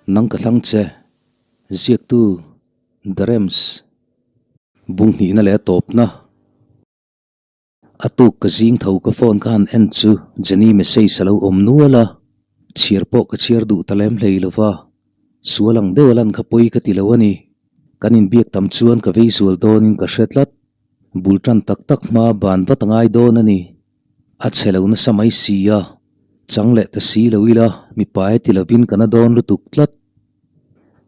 Nang ka thlang che, ziaktu The Rems bung hnihna leh a tawpna. A tuk ka zing tho ka phone ka han en chu Jenny message a lo awm nual a, chhiar pawh ka chhiar duh ta lem hlei lo va, sual ang deuh a lan kha pawi ka ti lo a ni. Kan inbiak tam chuan ka vei zual dawnin ka hre tlat. Bul tan tak tak hma ban vat a ngai dawn a ni. A chhe lo nasa mai si a, chang leh ta si lo ila mipa e ti lovin ka na dawn lutuk tlat.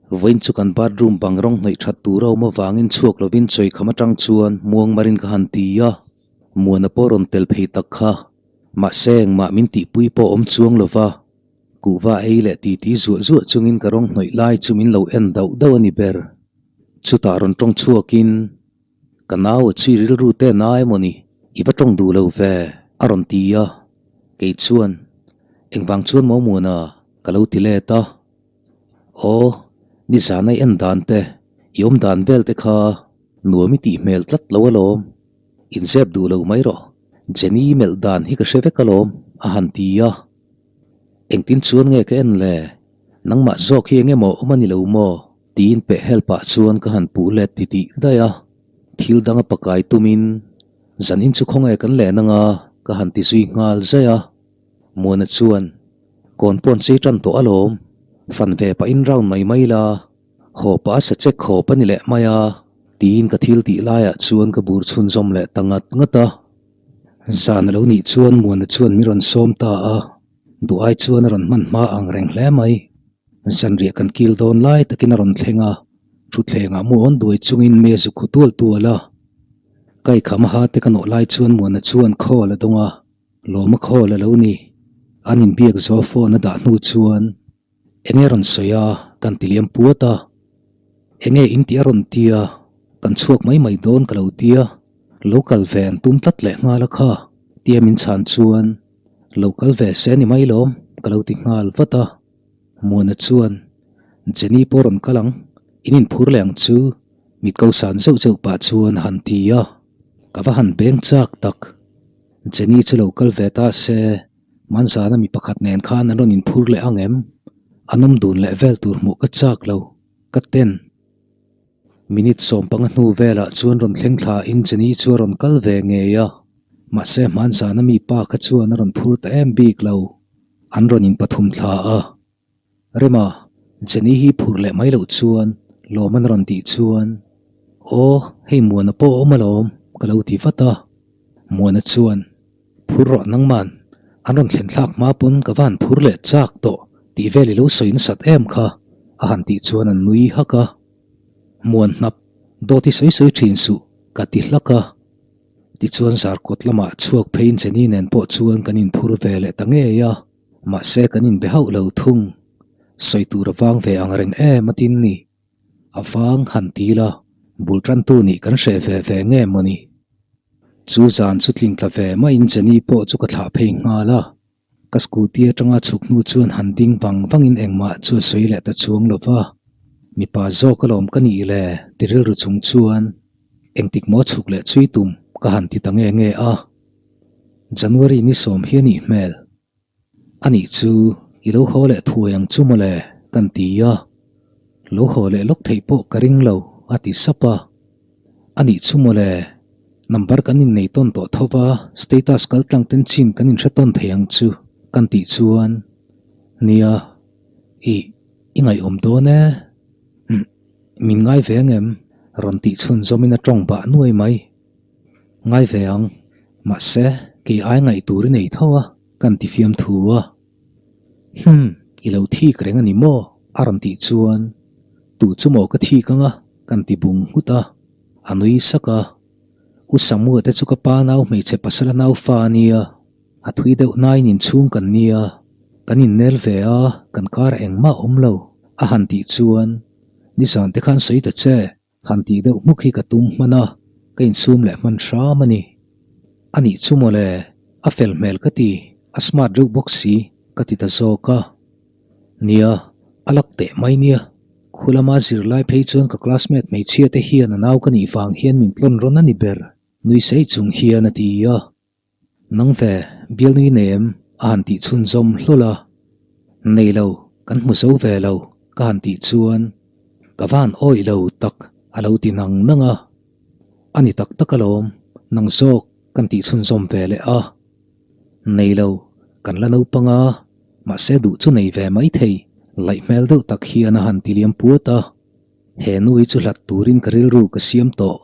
Vawiin chu kan bathroom bang rawng hnaih that tur a awm avangin chhuak lovin chawikham atang chuan muang marin ka han ti a, Muana pawh rawn tel phei tak kha. Mahse engmah min tihpui pawh awm chuang lova, kuhva ei leh titi zuah zuah chungin ka rawng hnawih lai chu min lo en dauh dauh a ni ber. Chutah rawn tawng chhuakin. Ka nau a chhui rilru te na emaw ni? I va tawng duh lo ve, a rawn ti a. Kei chuan, Engvang chuan maw Muana? ka lo ti let a. Aw, nizan a i en dan te, i awm dan vel te kha nuam i tih hmel tlat lo alawm. Inzep duh lo mai rawh, Jenny melh dan hi ka hre vek alawm, a han ti a. Engtin chuan nge ka en le? Nangmah zawk hi eng emaw awm a ni lo maw? Tiin peh hel pah chuan ka han puh let ti tih daih a, thil dang a pakai tumin zan in chu khawnge kan len anga ka han ti zui nghal zaih a. Muana chuan, Kawn pawn chei tan tawh alawm, fan ve pahin round mai mai la, haw pah a sa chek haw pa ni leh mai a, tiin ka thil tih laiah chuan ka bur chhunzawm leh ta ngat ngat a. Zan a lo nih chuan Muana chuan min rawn sawm ta a, duh ai chuan a rawn hman hma ang reng hle mai. Zanriah kan kil dawn lai takin a rawn thleng a, thutthlengah mu awn duai chungin me zu khu tual tual a. Kaikham a hate ka nawh lai chuan Muana chuan khawl a dawng a, lawma khawl a lo ni. An inbiak zawh phone a dah hnu chuan enge rawn sawi a kan ti liam puat a, enge in tih a rawn ti a, kan chhuak mai mai dawn ka lo ti a, lo kal ve an tum tlat leh nghal a kha tia min chhan chuan lo kal ve se ni mai lawm ka lo ti nghal vat a. Muana chuan, Jenny pawh rawn kal ang, in inphur leh ang chu, mit ko san zeuh zeuh pah chuan a han ti a, ka va han beng chak tak. Jenny chu lo kal ve ta se, Manzana mi pakhat nen khan an rawn inphur leh ang em? An awm dun leh vel tur hmuh ka chak lo, ka ten. Minute 15 hnu velah chuan rawn thleng thla in Jenny chu a rawn kal ve ngei a, mahse Manzana mi pa kha chuan a rawn phur ta em bik lo. An rawn in pathum thla a. Rema, Jenny hi phur leh mai loh chuan lawm an rawn tih chuan, Aw, hei Muana pawh a awm alawm, ka lo ti vat a. Muana chuan, Phur rawh nangman, an rawn thlen thlak hma pawn ka va han phur leh chak tawh tih vel i lo sawi nasat em kha, a han tih chuan an nui hak a. Muan hnap, dawt hi sawi sawi thin suh, ka ti hlak a. Tichuan Zarkawt lamah chhuak pheiin Jenny nen pawh chuan kan inphur ve leh ta ngei a, mahse kan inbe hauh lo thung. Sawi tur a vang ve ang reng em a tin ni. A vang han ti la, bul tantu nih kan hreh ve ve nge maw ni. Chu zan chu tling tla ve maiin Jenny pawh chu ka thlah phei nghal a, ka scooty atanga chhuk hnu chuan han ding vang vangin engmah chu a sawi leh ta chuang lo va, mipa zawk alawm ka nih le ti rilru chung chuan Engtik maw chhuk leh chui tum ka han ti ta nge nge a. January ni sawm hi a nih hmel. A nih chu i lo haw leh thuai ang chu mawle kan ti a. Lo haw leh lawk theih pawh ka ring lo a ti sap a. A nih chu mawle, number kan innei tawn tawh tho va, status kal tlang ten chin kan inhre tawn thei ang chu kan tih chuan, Nia, ih, i ngaihawm dawn e. Umm. Min ngai ve ang em? Rawn tih chhunzawmin a tawng bah nuai mai. Ngai ve ang. Mahse, kei ai ngaih tur i nei tho a, kan ti fiam thu a. Hum, i lo thik reng a ni maw? A rawn tih chuan, Tu chu maw ka thik ang a? Kan ti bung nghut a. A nui sak a. U Samua te chu ka pa nau hmeichhe pasala nau fa a nia. A thui deuh nain inchhung kan nia. Kan innel ve a, kan kar engmah awm lo, a han tih chuan, Nizan te khan sawi ta che, han tih deuh hmuk hi ka tum hman a, ka insum leh hman hram a ni. A nih chu mawle, a fel hmel ka ti, a smart reuh bawk si, ka ti ta zawk a. Nia, a lak teh mai nia. Khu lama zirlai phei chuan ka classmate hmeichhia te hian a nau ka nih vang hian min tlawn rawn a ni ber, nui saih chung hian a ti a. Nang ve, bialnui nei em? a han tih chhunzawm hlawl a. Nei lo, kan hmu zo ve lo. Ka han tih chuan, Ka van awih lo tak a lo ti nang nang a. A ni tak tak alawm, nang zawk kan tih chhunzawm ve leh a. Nei lo, kan la naupang a, mahse duh chu nei ve mai thei, laih hmel deuh tak hian a han ti liam puat a. He nui chu hlat turin ka rilru ka siam tawh.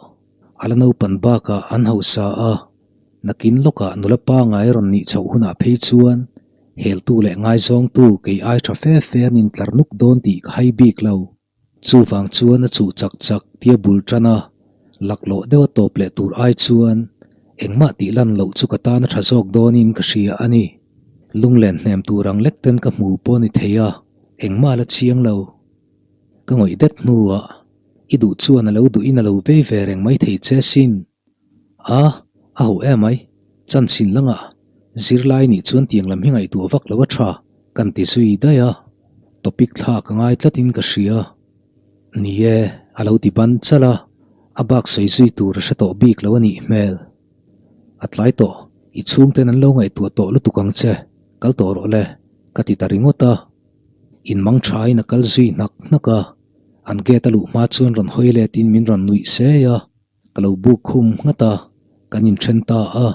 A la naupan bakah an hausa a, nakin lawkah nula pangai rawn nih chhoh hunah phei chuan heltu leh ngaizawngtu kei ai tha fe fe an intlar nuk dawn tih ka hai bik lo. Chuvang chuan a chuh chak chak tia bul tan a, laklawh deuha tawp leh tur ai chuan engmah tih lan loh chu ka tan a tha zawk dawnin ka hria a ni. Lunglen hnem tur ang lek ten ka hmu pawh a ni thei a, engmah la chiang lo. Ka ngawih det hnuah i duh chuan a lo duhin a lo vei ve reng mai thei che sin. A, a ho emai, chanchin langah zirlai nih chuan tiang lam hi ngaihtuah vak lo a tha kan ti zui daih a, topic thla ka ngai tlatin ka hria. Ni e, a lo ti ban chalh a, a bak sawi zui tur a hre tawh bik lo a nih hmel. A tlai tawh, i chhungten an lo ngaihtuah tawh lutuk ang che, kal tawh rawh le, ka ti ta ringawt a. Inmang thain a kal zui hnak hnak a, an gate a luh hma chuan rawn hawi letin min rawn nuih sei a. Ka lo buk khum nghat a, kan inthen ta a.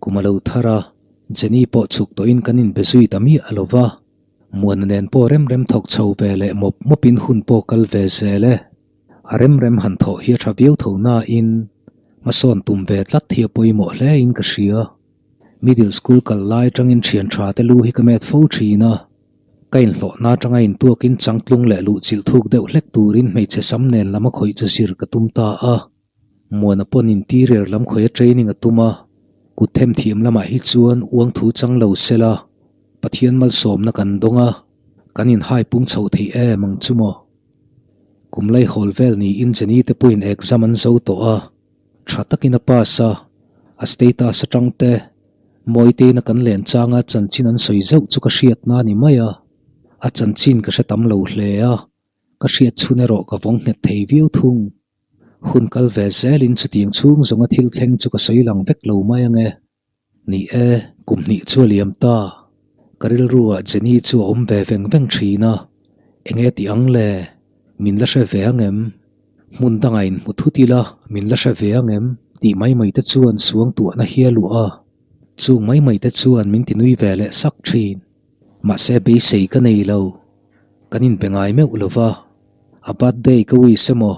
Kum a lo thar a, Jenny pawh chhuk tawhin kan inbe zui ta miah a lo va. Muana nen pawh rem rem thawk chho ve leh mawp mawpin hun pawh kal ve zel e. A rem rem han thawh hi a tha viau tho nain hmasawn tum ve tlat hi a pawimawh hlein ka hria. Middle school kal lai atangin thian tha te lu hi ka met fo thin a. Ka inhlawhna atanga intuakin changtlung leh luhchilh thuk deuh hlek turin hmeichhe sam nen lam a khawih chu zir ka tum ta a. Muana pawn interior lam khawih a training a tum a, kut themthiam lamah hi chuan uang thu chang lo sela Pathian malsawmna kan dawng a, kan inhai pung chho thei em ang chu maw? Kum laihawl vel niin Jenny te pawhin exam an zo tawh a, tha takin a pass a, a status atang te Mawiteina kan len changa chanchin an sawi zeuh chu ka hriatna a ni mai a, a chanchin ka hre tam lo hle a, ka hriat chhun erawh ka vawng nghet thei viau thung. Hun kal ve zelin chutiang chhung zawnga thil thleng chu ka sawi lang vek lo mai ange. Ni e, kum hnih chu a liam ta. Ka rilruah Jenny chu a awm ve veng veng thin a, enge tih ang le? Min la hre ve ang em? Hmun dangah inhmu thut ila min la hre ve ang em? tih mai mai te chuan suangtuahna hi a luah a, chung mai mai te chuan min ti nui ve leh sak thin. Mahse beisei ka nei lo, kan inbe ngai meuh lo va, a birthday ka wish emaw,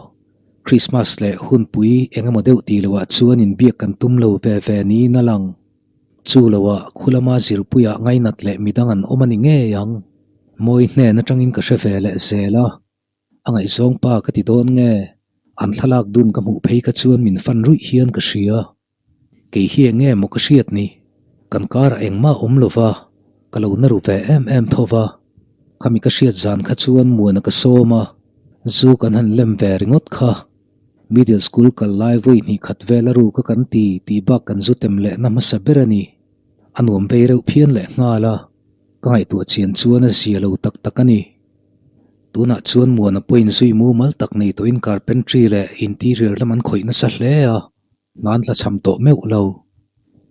Christmas leh hunpui eng emaw deuh tih loah chuan inbiak kan tum lo ve ve niin a lang. Chu loah khulama zirpuiah ngainat leh midang an awm a ni ngei ang. Mawi hnen atangin ka hre ve leh zel a. A ngaihzawng pa ka ti dawn nge? An thlalak dun ka hmuh phei kha chuan min fan ruih hian ka hria. Kei hi eng nge maw ka hriat ni? Kan karah engmah awm lo va, ka lo na ru ve em em tho va. Khami ka hriat zan kha chuan Muana ka sawm a, zu kan han lem ve ringawt kha. Middle school kal lai vawi hnih khat vel a ruk a kan ti tih bak kan zu tem lehna hmasa ber a ni. A nuam vei reuh phian leh nghal a, ka ngaihtuah chian chuan a zia lo tak tak a ni. Tunah chuan Muana pawhin zui mumal tak nei tawhin carpentry leh interior lam an khawih nasa hle a, hna an tlachham tawh meuh lo.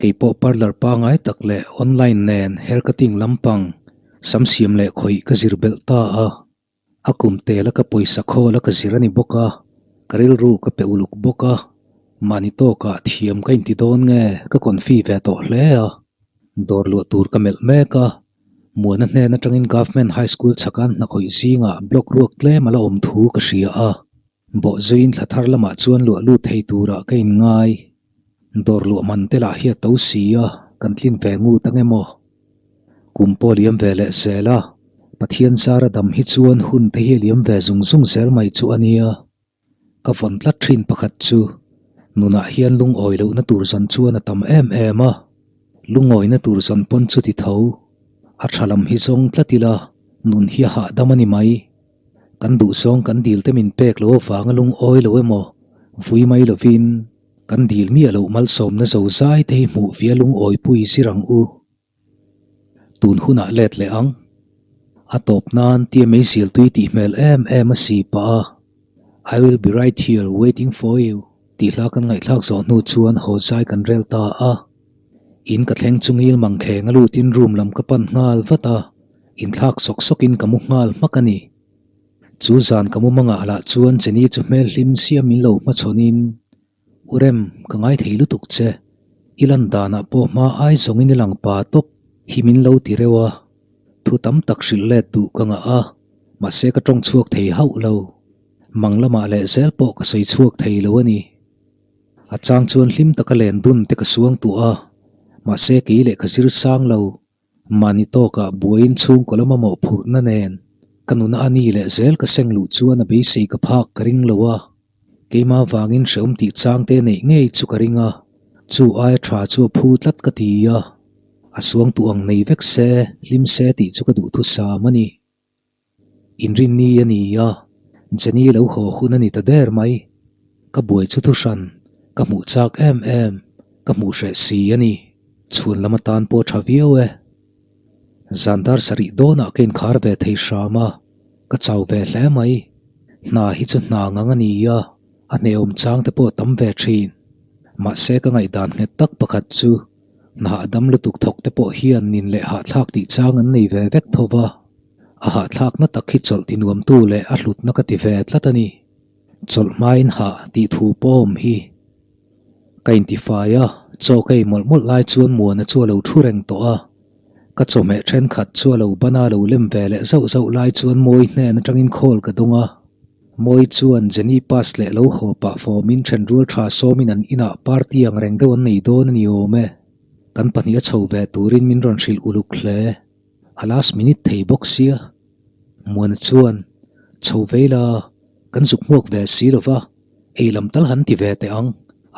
Kei pawh parlour pangai tak leh online nen hair cutting lampang sam siam leh khawih ka zir belh ta a. A kum tela ka pawisa khawl a ka zir a ni bawk a, ka rilru ka pe uluk bawk a, mahni tawkah thiam ka inti dawn nge ka confi ve tawh hle a. Dawr luah tur ka melh mek a, Muana hnen atangin Government High School chhakan hnakhawih zingah block ruak tlem a la awm thu ka hria a, bawhzuiin thla thar lamah chuan luah lut thei turah ka inngai. Dawr luah man te lah hi a to si a, kan tlin ve ngut ang emaw? Kum pawh a liam ve leh zel a, Pathian zara dam hi chuan hun te hi a liam ve zung zung zel mai chu a nia. Ka vawn tlat thin pakhat chu nunah hian lungawi lohna tur zawn chuan a tam em em a, lungawina tur zawn pawn chu ti tho. A tha lam hi zawng tlat ila nun hi a hahdam a ni mai. Kan duhzawng kan dil te min pek lo avanga lungawi lo emaw vui mai lovin kan dil miah loh malsawmna zozai te hi hmuh via lungawipui zir ang u. Tun hunah let leh ang. A tawp nan tia meizial tui tih hmel em em a si pah a, I will be right here waiting for you tih hla kan ngaihthlak zawh hnu chuan haw zai kan rel ta a. In ka thleng chu ngil mang kheng a lutin room lam ka pan nghal vat a, inthlak sawk sawkin ka mu nghal hmak a ni. Chu zan ka mumangah lah chuan Jenny chu hmel hlim siam min lo hmachhawnin, U Rem, ka ngai thei lutuk che. I lan danah pawh hma ai zawngin i lang pa tawp hi min lo ti reuh a. Thu tam tak hrilh let duh ka ngah a, mahse ka tawng chhuak thei hauh lo. Mang lamah leh zel pawh ka sawi chhuak thei lo a ni. A chang chuan hlim taka len dun te ka suang tuah a, mahse kei leh ka zir sang lo. Mahni tawkah buaiin chhungkaw lama mawhphurhna nen ka nuna a ni leh zel ka seng luh chuan a beisei ka phak ka ring lo a, keimah vangin hrehawm tih changte neih ngei chu ka ring a, chu aia tha chu a phu tlat ka ti a, a suangtu ang nei vek se, hlim se tih chu ka duhthusam a ni. Inrinni a ni a, Jenny lo haw hun a ni ta der mai. Ka buai chu thuhran, ka hmuh chak em em, ka hmuh hreh si a ni. Chhun lam atan pawh tha viau e. Zan dar sarih dawnah ka inkhar ve thei hram a, ka chau ve hle mai. Hna hi chu hna ngang a ni a, a hnehawm chang te pawh tam ve thin. Mahse ka ngaihdan nghet tak pakhat chu hna a dam lutuk thawk te pawh hian nin leh hahthlak tih chang an nei ve vek tho va. A hahthlakna tak hi chawlh ti nuamtu leh a hlutna ka ti ve tlat a ni. Chawlh hmain hah tih thu pawm hi ka intifai a, chaw ka ei mawlh mawlh lai chuan Muana chu a lo thu reng tawh a. Ka chawhmeh thenkhat chu a lo ban a, lo lem ve leh zauh zauh lai chuan Mawi hnen atangin call ka dawng a. Mawi chuan Jenny pass leh lo haw pah fawmin thenrual tha sawmin an inah party ang reng deuh an nei dawn a ni awm e. Kan pahnih a chho ve turin min rawn hrilh uluk hle. A last minute thei bawk sia. Muana chuan, Chho vei la, kan zuk hmuak ve si lo va, ei lam tal han ti ve teh ang,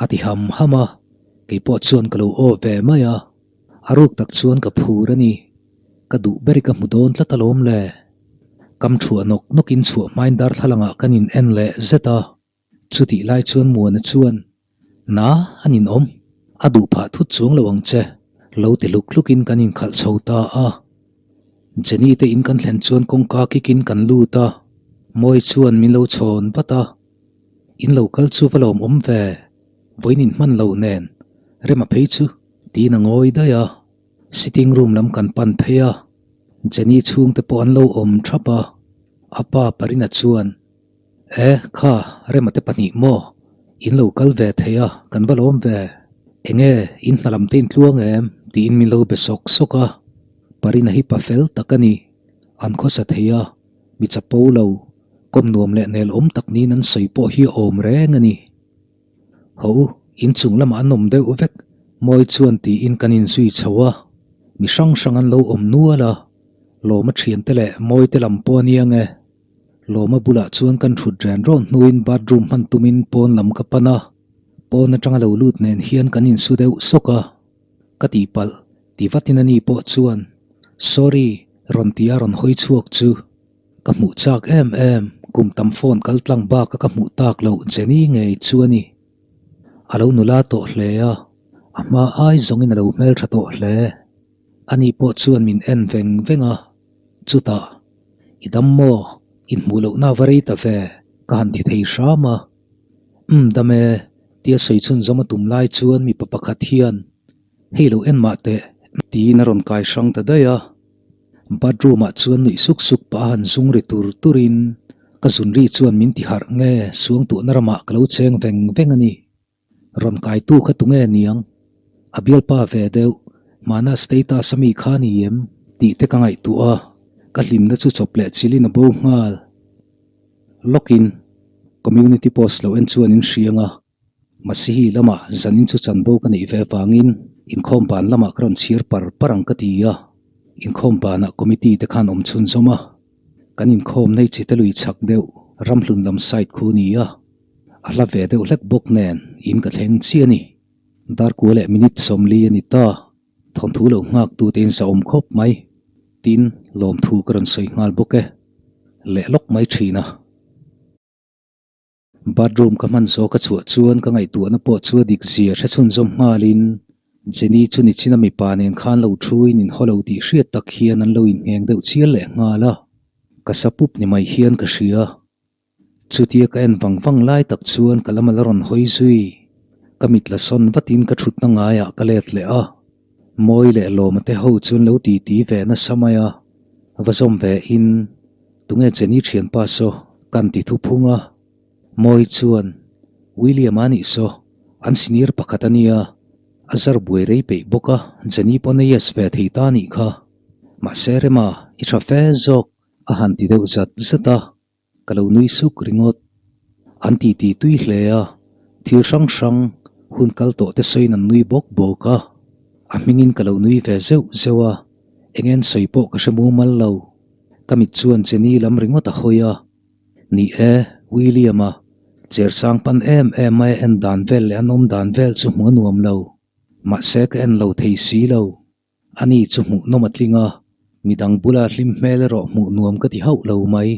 a ti ham ham a. Kei pawh chuan ka lo aw ve mai a. A ruk tak chuan ka phur a ni. Ka duh ber i ka hmu dawn tlat alawm le. Kam thuah nawk nawkin chhuah hmain darthlalangah kan in en leh zet a. Chutih lai chuan Muana chuan, Na, a ninawm. A duh phah thut chuang lo ang che, lo ti hluk hlukin kan inkhalh chho ta a. Jenny te in kan thlen chuan kawngka kikin kan lut a, Mawi chuan min lo chhawn vat a. In lo kal chu va lawmawm ve, vawiin in hman lo nen, rem a phei chu, tiin a ngawi daih a. Sitting room lam kan pan phei a, Jenny chhungte pawh an lo awm thap a, a pa Parina chuan, E, kha, Rema te pahnih maw? In lo kal ve thei a, kan va lawm ve. Enge, in hna lam te in tluang em? tiin min lo be sawk sawk a. Parina hi pa fel tak a ni. An khawsa thei a, mi chapo lo, kawm nuam leh nel awm tak niin an sawi pawh hi a awm reng a ni. Ho, in chung lamah an awm deuh vek, Mawi chuan tiin kan inzui chho a. Mi hrang hrang an lo awm nual a, Lawma thiante leh Mawite lam pawh a nia nge. Lawma bulah chuan kan thut ren rawn hnuin bathroom hman tumin pawn lam ka pan a, pawn atanga lo lut nen hian kan insu deuh sawk a. Ka tihpalh, ti vatin ani pawh chuan, Sorry, rawn ti a rawn hawi chhuak chu. Ka hmuh chak em em, kum tam phone kal tlang baka ka hmuh tak loh Jenny ngei chu a ni. A lo nula tawh hle a, a hma ai zawngin a lo hmeltha tawh hle. Ani pawh chuan min en veng veng a, chutah, I dam maw? Inhmuh lohna va rei ta ve, ka han ti thei hram a. Umm dam e, tia sawi chhunzawm a tum lai chuan mipa pakhat hian, Hei lo en mah teh, tiin a rawn kai hrang ta daih a. Bathroom ah chuan nuih suk suk pah a han zung ri tur turin ka zun ri chuan min ti harh nge suangtuahna ramah ka lo cheng veng veng a ni. Rawn kaitu kha tunge niang? A bialpa ve deuh, hmana status a mi kha ni em? Tih te ka ngaihtuah a, ka hlimna chu chawp leh chilin a bo nghal. Lawkin community post lo en chuan in hriang a, Masihi lamah zanin chu chanbo ka neih ve avangin inkhawm ban lamah ka rawn chhir par par ang ka ti a, inkhawm banah committee te khan awm chhunzawm a, kan inkhawm nei chi te lui chhak deuh ramhlun lam side khu ni a. A hla ve deuh hlek bawk nen in ka thleng chiah a ni. Darkua leh minute 40 a ni ta. Thawnthu lo nghak tute in zahawm khawp mai. Tin, lawmthu ka rawn sawi nghal bawk e. Leh lawk mai thin a. Bathroom ka hman zawk a chhuah chuan ka ngaihtuahna pawh chu a dik zia hre chhunzawm nghalin Jenny chu nichina mipa nen khan lo thuin inhaw lo tih hriat tak hian an lo inngheng deuh chial leh nghal a. Ka sa pup ni mai hian ka hria. Chutia ka en vang vang lai tak chuan ka lam a la rawn hawi zui. Ka mit la sawn vatin ka thutna ngaiah ka let leh a. Mawi leh Lawma te ho chuan lo titi ve nasa mai a. Va zawm ve in, Tunge Jenny thianpa saw? Kan ti thuphung a. Mawi chuan, William-a nih saw, an senior pakhat a nia, a zar buai rei peih bawk a, Jenny pawn a yes ve thei ta nih kha. Mahse Rema, i tha fe zawk, a han ti deuh zat zat a. Ka lo nui suk ringawt. An titi tui hle a, thil hrang hrang hun kal tawh te sawiin an nui bawk bawk a. A hmingin ka lo nui ve zeuh zeuh a, eng en sawi pawh ka hre mumal lo. Ka mit chuan Jenny lam ringawt a hawi a. Ni e, William-a, cher sang pan em em mai a en dan vel leh an awm dan vel chu hmuh a nuam lo. Mahse ka en lo thei si lo. Ani chu hmuhnawm a tling a, midang bula hlim hmel erawh hmuh nuam ka ti hauh lo mai.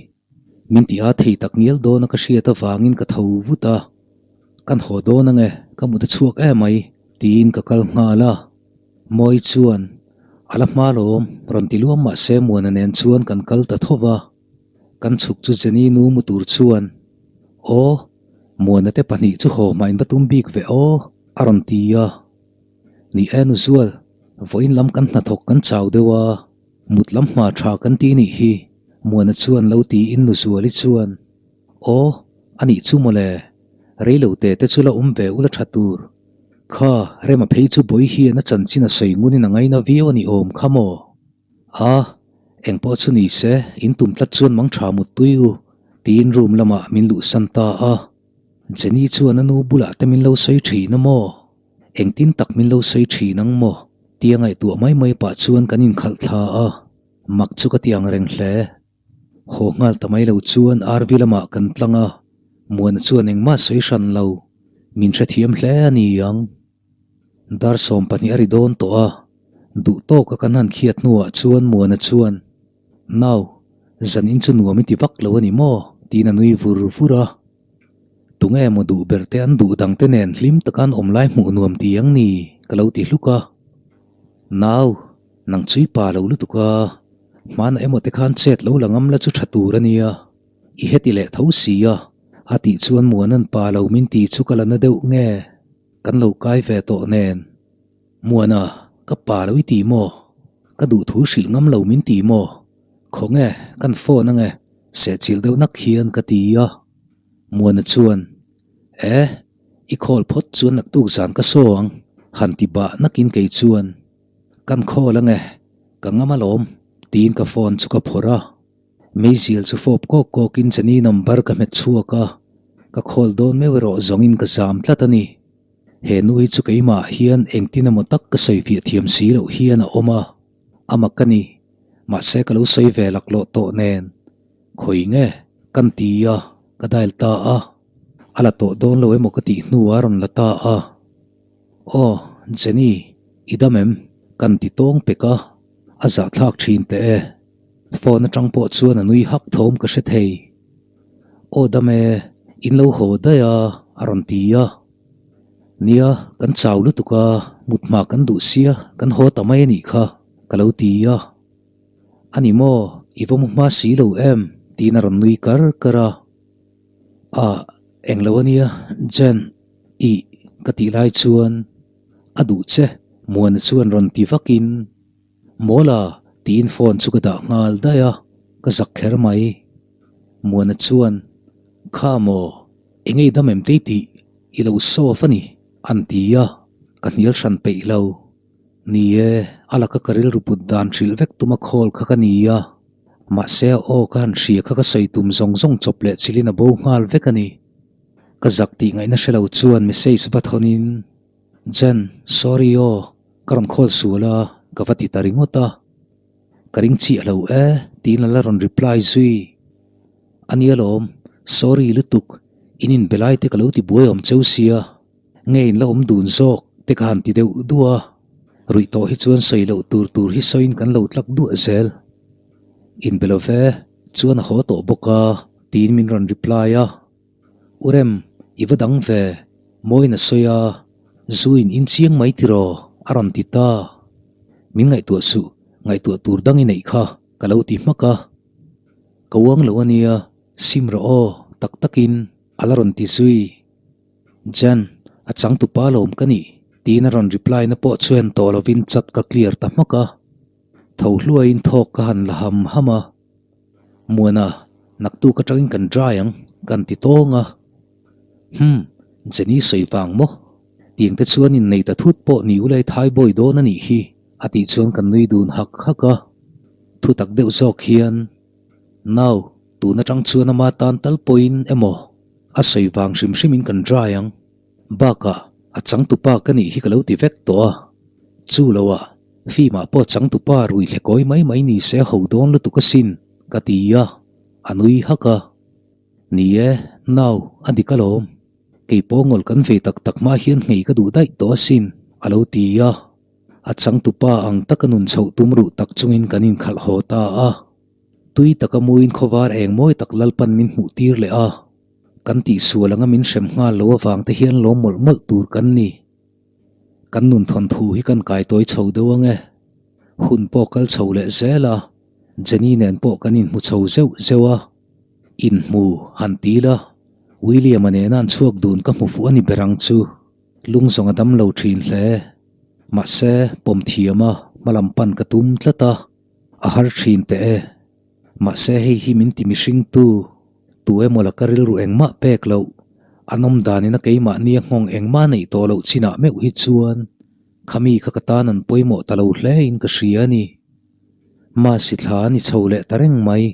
Min ti a thei tak ngial dawn a ka hriat avangin ka tho vut a, Kan haw dawn ange, ka mut a chhuak em mai, tiin ka kal nghal a. Mawi chuan, A la hma lawm, rawn ti luam mah se Muana nen chuan kan kal ta tho va. Kan chhuk chu Jenny nu mu tur chuan, Aw, Muana te pahnih chu haw hmain va tum bik ve aw, a rawn ti a. Ni e Nuzual, vawiin lam kan hnathawk kan chau deuh a, mut lam hma tha kan ti nih hi, Muana chuan lo tiin Nuzuali chuan, Aw, a nih chu mawle, reilo te te chu la awm ve ula tha tur. Kha, Rema phei chu Bawi hian a chanchin a sawi ngunin a ngaina viau a ni awm kha maw? A, engpawh chu ni se, in tum tlat chuan mang tha mut tui u, tiin room lamah min luhsan ta a. Jenny chuan a nu bulah te min lo sawi thin a maw? Engtin tak min lo sawi thin ang maw? Tia ngaihtuah mai mai pah chuan kan inkhalh thla a, mak chu ka ti ang reng hle. Haw nghal ta mai lo chuan RV lamah kan tlang a, Muana chuan engmah sawi hran lo, min hrethiam hle a ni ang. Dar 12 a ri dawn tawh a, duh tawka kan han khiat hnuah chuan Muana chuan, Nau, zanin chu nuam i ti vak lo a ni maw? tiin a nui vur vur a. Tunge emaw duh ber te an duh dang te nen hlim taka an awm lai hmuh nuam ti ang ni? ka lo ti hluk a. Nau, nang chui pa lo lutuk a, hmana emaw te khan chet lo la ngam la chu tha tur a nia, i heti leh tho si a, a tih chuan Muana'n pa lo min ti chu ka la na deuh nge? Kan lo kai ve tawh nen. Muana, ka pa lo i ti maw? Ka duh thu hrilh ngam lo min ti maw? Khawnge, kan phone ange, sehchilh deuh nak hian ka ti a. Muana chuan, E, i call phawt chuan naktuk zan ka saw ang, han ti bah nakin kei chuan, Kan call ange, ka ngam alawm, tiin ka phone chu ka phawrh a. Meizial chu fawp kawk kawkin Jenny number ka hmet chhuak a, ka call dawn meuh erawh zawngin ka zam tlat a ni. He nu hi chu keimah hian engtin emaw tak ka sawi fiah thiam si loh hian a awm a, a mak a ni. Mahse ka lo sawi ve laklawh tawh nen, Khawi nge? Kan ti a, ka dial ta a. A la tawh dawn lo emaw ka tih hnuah a rawn la ta a. Aw, Jenny, i dam em? Kan ti tawng pek a, a zahthlak thin teh e. Phone atang pawh chuan a nui hak thawm ka hre thei. Aw dam e, in lo haw daih a, a rawn ti a. Nia, kan chau lutuk a, mut hma kan duh sia, kan haw ta mai a nih kha, ka lo ti a. A ni maw, i va mu hma si lo em? tiin a rawn nui kar kar a. Ah, eng lo a nia, Jen, ih, ka tih lai chuan a duh che, Muana chuan rawn ti vakin. Mawla! tiin phone chu ka dah nghal daih a, ka zak kher mai. Muana chuan, Kha maw, eng ei dam em tei tih i lo sof a ni, an ti a, ka hnial hran peih lo. Ni e, a laka ka rilru put dan hrilh vek tuma call kha ka ni a, mahse a aw ka han hria kha ka sawi tum zawng zawng chawp leh chilhin a bo nghal vek a ni. Ka zak tih ngaihna hre lo chuan message va thawnin, Jen, sorry aw, ka rawn call sual a, ka va ti ta ringawt a. Ka ring chiah lo e, tiin a la rawn reply zui. A nia lawm, sorry lutuk, in inbe lai te ka lo ti buai awm cheu sia, nge in la awm dun zawk te ka han ti deuh duah a. Ruih tawh hi chuan sawi loh tur tur hi sawiin kan lo tlak duah zel. Inbe lo ve, chuan a haw tawh bawk a, tiin min rawn reply a. U Rem, i va dang ve, Mawiin a sawi a, Zuin in chiang mai tiraw? a rawn ti ta. Min ngaihtuah suh, ngaihtuah tur dang i neih kha, ka lo ti hmak a. Ka uang lo a nia, sim rawh aw, tak takin, a la rawn ti zui. Jan, a changtupa lawm ka nih, tiin a rawn reply na pawh chuan tawh lovin chat ka clear ta hmak a. Tho hluaiin thawk ka han la ham ham a. Muana, Naktuk atangin kan dry ang, kan ti tawng a. Hum, Jenny sawi vang maw? Tiang te chuan innei ta thut pawh ni ulai thaibawi dawn a nih hi, a tih chuan kan nui dun hak hak a. Thutak deuh zawk hian, Nau, tun atang chuan ama tan tal pawhin emaw a sawi vang hrim hrimin kan dry ang. Bakah, a changtupa ka nih hi ka lo ti vek tawh a. Chu loah, film-ah pawh changtupa rui thle kawi mai mai ni se ho dawn lutuk asin, ka ti a, a nui hak a. Ni e, nau, a dik alawm. Kei pawh ngawl kan ve tak tak hma hian nghei ka duh daih tawh asin, a lo ti a. A changtupa ang taka nun chhoh tum ruh tak chungin kan inkhalh haw ta a. Tui taka muin khawvar eng mawi tak Lalpan min hmuh tir leh a. Kan tihsual anga min hrem nghal lo avang te hian lawm mawlh mawlh tur kan ni. Kan nun thawnthu hi kan kai tawi chho deuh ang e. Hun pawh kal chho leh zel a, Jenny nen pawh kan inhmu chho zeuh zeuh a. Inhmu han ti la, William-a nena an chhuak dun ka hmu fuh a ni ber ang chu. Lung zawng a dam lo thin hle. Mahse, pawm thiam a, hmalam pan ka tum tlat a, a har thin teh e. Mahse hei hi min ti mihringtu, tu emaw laka rilru engmah pek loh, an awm danin a keimahni a nghawng engmah neih tawh loh chinah meuh hi chuan khami kha ka tan an pawimawh ta lo hle in ka hria a ni. Masi thla a ni chho leh ta reng mai.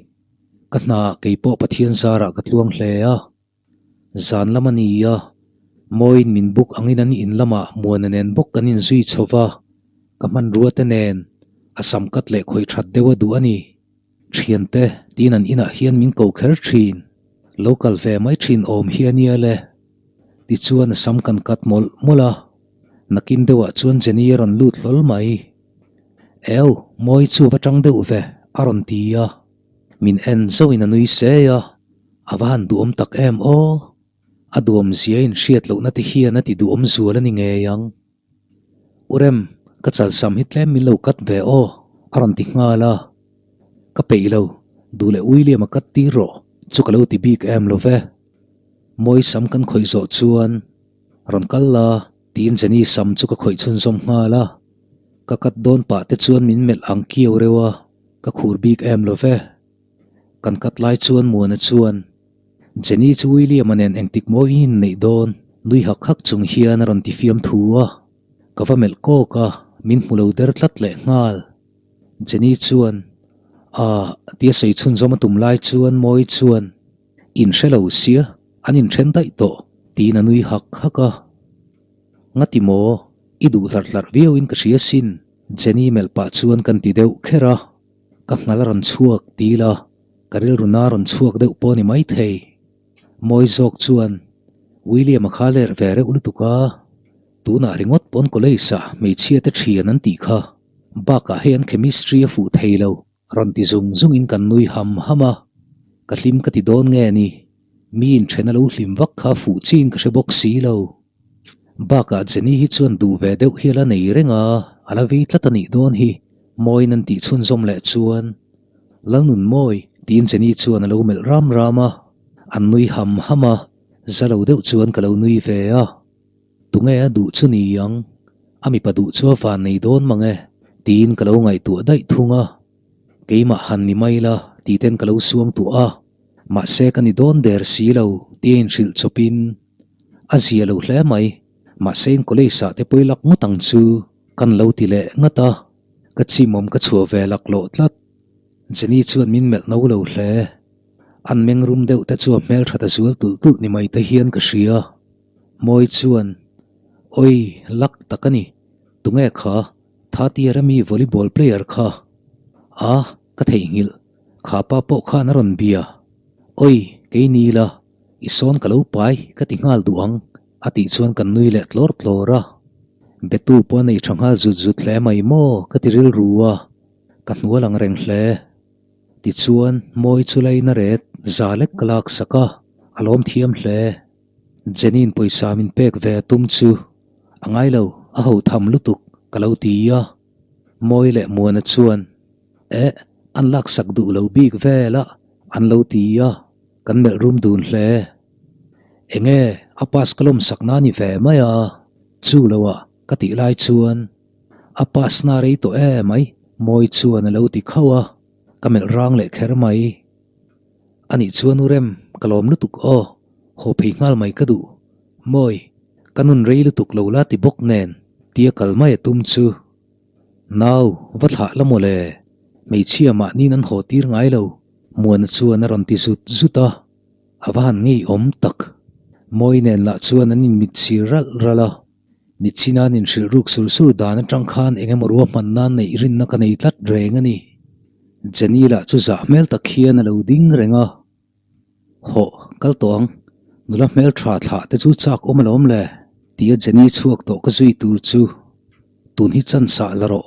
Ka hnaah kei pawh Pathian zarah ka tluang hle a. Zan lam a ni a, Mawiin min buk angin an in lamah Muana nen bawk kan inzui chho va, ka hmanrua te nen a sam kat leh khawih that deuh a duh a ni. Thiante tiin an inah hian min ko kher thin, lo kal ve mai thin awm hi a nia le. Tichuan a sam kan kat mawlh mawlh a, nakin deuhah chuan Jenny a rawn lut hlawl mai. Eu, Mawi chu va tang deuh ve, a rawn ti a. Min en zauhin a nui sei a, a va han duhawm tak em aw! A duhawm zia inhriat lohna te hian a ti duhawm zual a ni ngei ang. U Rem, ka chalsam hi tlem min lo cut ve aw, a rawn ti nghal a. Ka peih lo, duh leh William a cut tir rawh, chu ka lo ti bik em lo ve. Mawi sam kan khawih zawh chuan, Rawn kal la, tiin Jenny sam chu ka khawih chhunzawm nghal a. Ka cut dawn pah te chuan min melh ang kiau reuh a. Ka khur bik em lo ve. Kan kat lai chuan Muana chuan, Jenny chu William-a nen engtik mawiin in neih dawn? nui hak hak chung hian a rawn ti fiam thu a. Ka va melh kawk a, min hmu lo der tlat leh nghal. Jenny chuan, Aah, tia sawi chhunzawm a tum lai chuan Mawi chuan, In hre lo sia, an inthen daih tawh, tiin a nui hak hak a. Ngati maw? I duh hlarh hlarh viauin ka hria sin. Jenny melh pah chuan kan ti deuh kher a, ka nghal a rawn chhuak til a, ka rilru na rawn chhuak deuh pawh a ni maithei. Mawi zawk chuan William a kha ler ve reuh lutuk a, tunah ringawt pawn college ah hmeichhia te thian an tih kha, bakah hei an chemistry a fuh thei lo rawn ti zung zungin kan nui ham ham a, ka hlim ka ti dawn nge ni, mi inthen a lo hlim vak kha fuh chiin ka hre bawk si lo. Bakah Jenny hi chuan duh ve deuh hi a la nei reng a, a la vei tlat a nih dawn hi, Mawiin an tih chhunzawm leh chuan, Lalnunmawi, tiin Jenny chuan a lo melh ram ram a, an nui ham ham a, za lo deuh chuan ka lo nui ve a. Tunge a duh chu ni ang, a mipa duh chu a van nei dawn mang e, tiin ka lo ngaihtuah daih thung a. Keimah han ni mai la, tih ten ka lo suangtuah a, mahse ka ni dawn der si lo, tia inhrilh chawpin, A zia lo hle mai, mahse in college ah te pawi lak ngawt ang chu kan lo ti leh ngat a, ka chimawm ka chhuah ve lak loh tlat. Jenny chuan min melh no lo hle. An meng rum deuh te chu a hmeltha ta zual tulh tulh ni mai te hian ka hria. Mawi chuan, Oi, lak tak a ni. Tunge kha? Third year ami volleyball player kha. A, ka theihnghilh. Kha pa pawh khan a rawn bia. Oi, kei ni la. I sawn ka lo pai ka ti nghal duh ang a tih chuan kan nui leh tlawr tlawr a. Betu pawh a nei tha nghal zut zut hle mai maw ka ti rilru a, ka hnual ang reng hle. Tichuan Mawi chu lain a ret za lek ka lak sak a, a lawm thiam hle. Jenny-in pawisa min pek ve a tum chu a ngai lo, a ho tham lutuk ka lo ti a. Mawi leh Muana chuan Eh, an lak sak duh lo bik vel a an lo ti a. Kan melh rum dun hle. Enge a pass ka lawm sak na ni ve mai a, chu lo ah ka tih lai chuan a pass na rei tawh e mai Mawi chuan a lo ti khauh a, ka melh rang leh kher mai. Anih chuan u Rem, ka lawm lutuk aw, haw phei nghal mai ka duh. Mawi, ka nun rei lutuk lo la ti bawk nen, tia kal mai a tum chu. Nau, va thlah la mawle, hmeichhia mahniin an haw tir ngai lo, Muana chuan a rawn ti zut zut a, a va han ngeiawm tak. Mawi nen lah chuan an inmit sir ralh ralh a. Nichina an inhrilh ruk sur sur dan atang khan eng emaw ruahman nan neih rinna ka nei tlat reng a ni. Jenny lah chu zah hmel tak hian a lo ding reng a. Hawh, kal tawh ang. Nula hmel tha thlah te chu chak awm alawm le, tia Jenny chhuak tawh ka zui tur chu. Tun hi chan sah la rawh,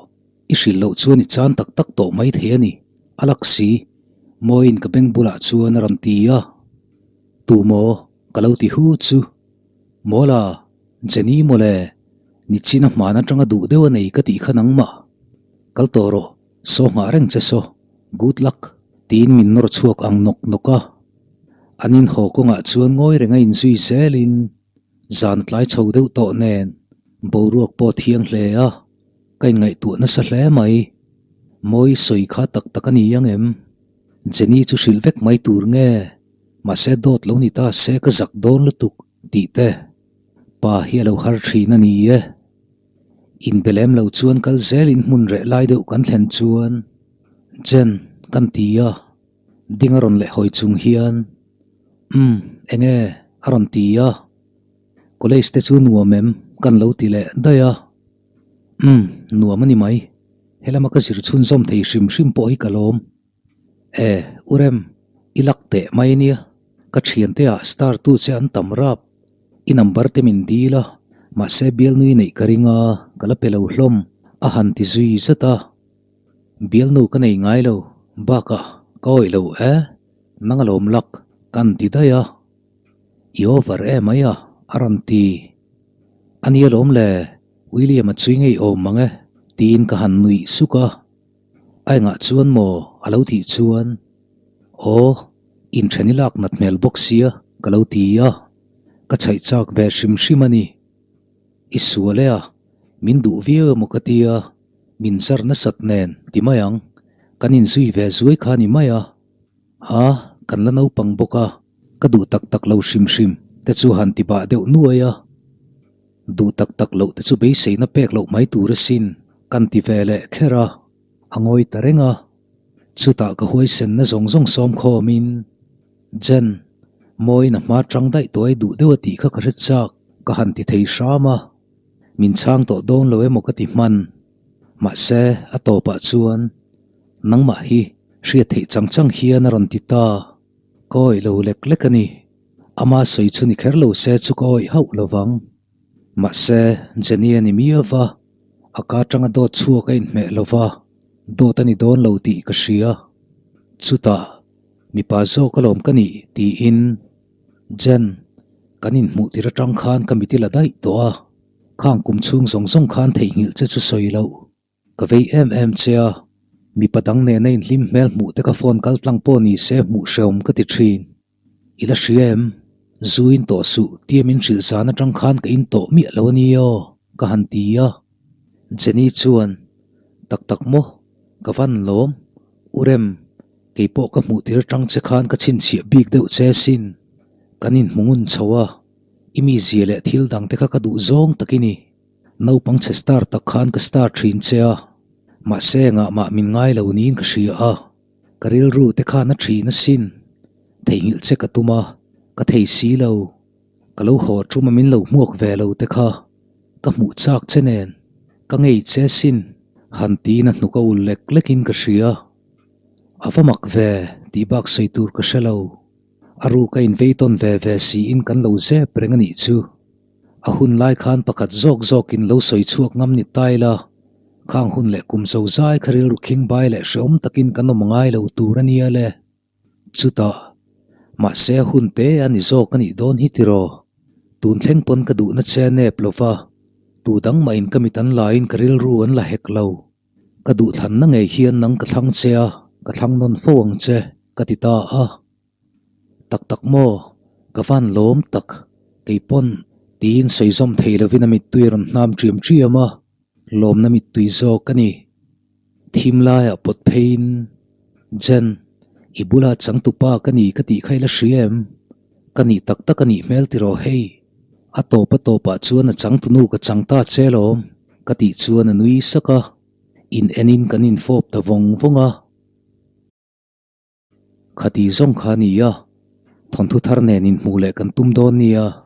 i hrilh loh chuan i chan tak tak tawh mai thei a ni, a lak si, Mawiin ka beng bulah chuan a rawn ti a. Tu maw? Ka lo ti hu chu. Mawla, Jenny mawle, nichina hman atanga duh deuh a nei ka tih kha nangmah. Kal tawh rawh, saw nghah reng che saw, good luck, tiin min nawr chhuak ang nawk nawk a. An inhaw kawngah chuan ngawi reng a inzui zelin zan tlai chho deuh tawh nen boruak pawh thiang hle a, ka inngaihtuah nasa hle mai. Mawi sawi kha tak tak a ni ang em? Jenny chu hrilh vek mai tur nge? Mahse dawt lo ni ta se ka zak dawn lutuk tih te pa hi a lo har thin a ni e. Inbe lem lo chuan kal zelin hmun reh lai deuh kan thlen chuan Jen kan ti a, ding a rawn leh hawi chung hian Umm enge a rawn ti a, college te chu nuam em kan lo ti leh daih a, Umm nuam a ni mai, helama ka zir chhunzawm thei hrim hrim pawh hi ka lawm. E, u Rem, i lak teh mai nia, ka thiante ah star tu che an tam rap, i number te min dil a, mahse bialnui neih ka ring a, ka la pe lo hlawm, a han ti zui zat a. Bialnu ka nei ngai lo, bakah ka awih lo e, nang alawm lak, kan ti daih a. I over em mai a, a rawn ti. A nia lawm le, William a chui ngei awm mang e, tiin ka han nuih suk a. A engah chuan maw a lo tih chuan, Aw, inthen i lak nat hmel bawk sia ka lo ti a, ka chhaih chak ve hrim hrim a ni. I sual e a, min duh viau emaw ka tia, min zar nasat nen ti mai ang, kan inzui ve zuai kha ni mai a. A, kan la naupang bawk a, ka duh tak tak lo hrim hrim te chu han ti bah deuh nuai a. Duh tak tak loh te chu beiseina pek loh mai tur asin kan ti ve leh kher a, a ngawi ta reng a. Chutah ka huaisenna zawng zawng sawm khawmin, Jen, Mawiin a hma tang daih tuai duh deuh a tih kha ka hre chak, ka han ti thei hram a. Min chhang tawh dawn lo emaw ka ti hman. Mahse, a tawpah chuan, Nangmah hi hriat theih chang chang hian a rawn ti ta. Ka awih lo lek lek a ni. Ama sawi chu ni kher lo se chu ka awih hauh lo vang. Mahse, Jenny a ni miau va, a ka atanga dawt chhuak a inhmeh lo va, dawt a ni dawn lo tih ka hria. Chutah, mipa zawk alawm ka nih tiin, Jen, kan inhmuh tir atang khan ka mit i la daih tawh a, khang kum chhung zawng zawng khan theihnghilh che chu sawi loh. Ka vei em em che a, mipa dang nena inhlim hmel hmuh te ka phone kal tlang pawh ni se hmuh hreawm ka ti thin. I la hria em? Zu in tawh suh tia min hrilh zan atang khan ka in tawh miah lo a ni aw, ka han ti a. Jenny chuan, Tak tak maw? Ka van lawm. U Rem, kei pawh ka hmuh tir atang che khan ka chhinchhiah bik deuh che sin. Kan inhmu ngun chho a, i mizia leh thil dang te kha ka duh zawng tak i ni. Naupang chhe star tak khan ka star thin che a, mahse engah mah min ngai lo niin ka hria a, ka rilru te khan a thin asin, theihnghilh che ka tum a, ka thei si lo, ka lo haw tum a min lo hmuak ve lo te kha, ka hmuh chak che nen, ka ngei che asin, han tiin a hnuk a ul lek lek in ka hria. A va mak ve tih bak sawi tur ka hre lo, a ruk a invei tawn ve ve siin kan lo zep reng a nih chu. A hun lai khan pakhat zawk zawkin lo sawi chhuak ngam ni ta ila, khang hun leh kum zo zai kha rilru khing bai leh hreawm takin kan awm ngai lo tur a nia le. Chutah, mahse a hun te a ni zawk a nih dawn hi tiraw? Tun thleng pawn ka duhna che a nep lo va, tu dang mahin ka mit an laiin ka rilru an la hek lo. Ka duhthlanna ngei hian nang ka thlang che a, ka thlang nawn fo ang che, ka ti ta a. Tak tak maw? Ka van lawm tak, kei pawn tiin sawi zawm thei lovin a mittui a rawn hnam ṭiam ṭiam a, lawmna mittui zawk a ni. Thim laiah pawt pheiin, Jen, I bula changtupa ka ni ka tih kha i la hria em? Ka nih tak tak a nih hmel tiraw hei? A tawp a tawpah chuan a changtunu ka chang ta che lawm, ka tih chuan a nui sak a. In enin kan infawp ta vawng vawng a. Khati zawng kha a ni a, thawnthu thar nen inhmuh leh kan tum dawn nia.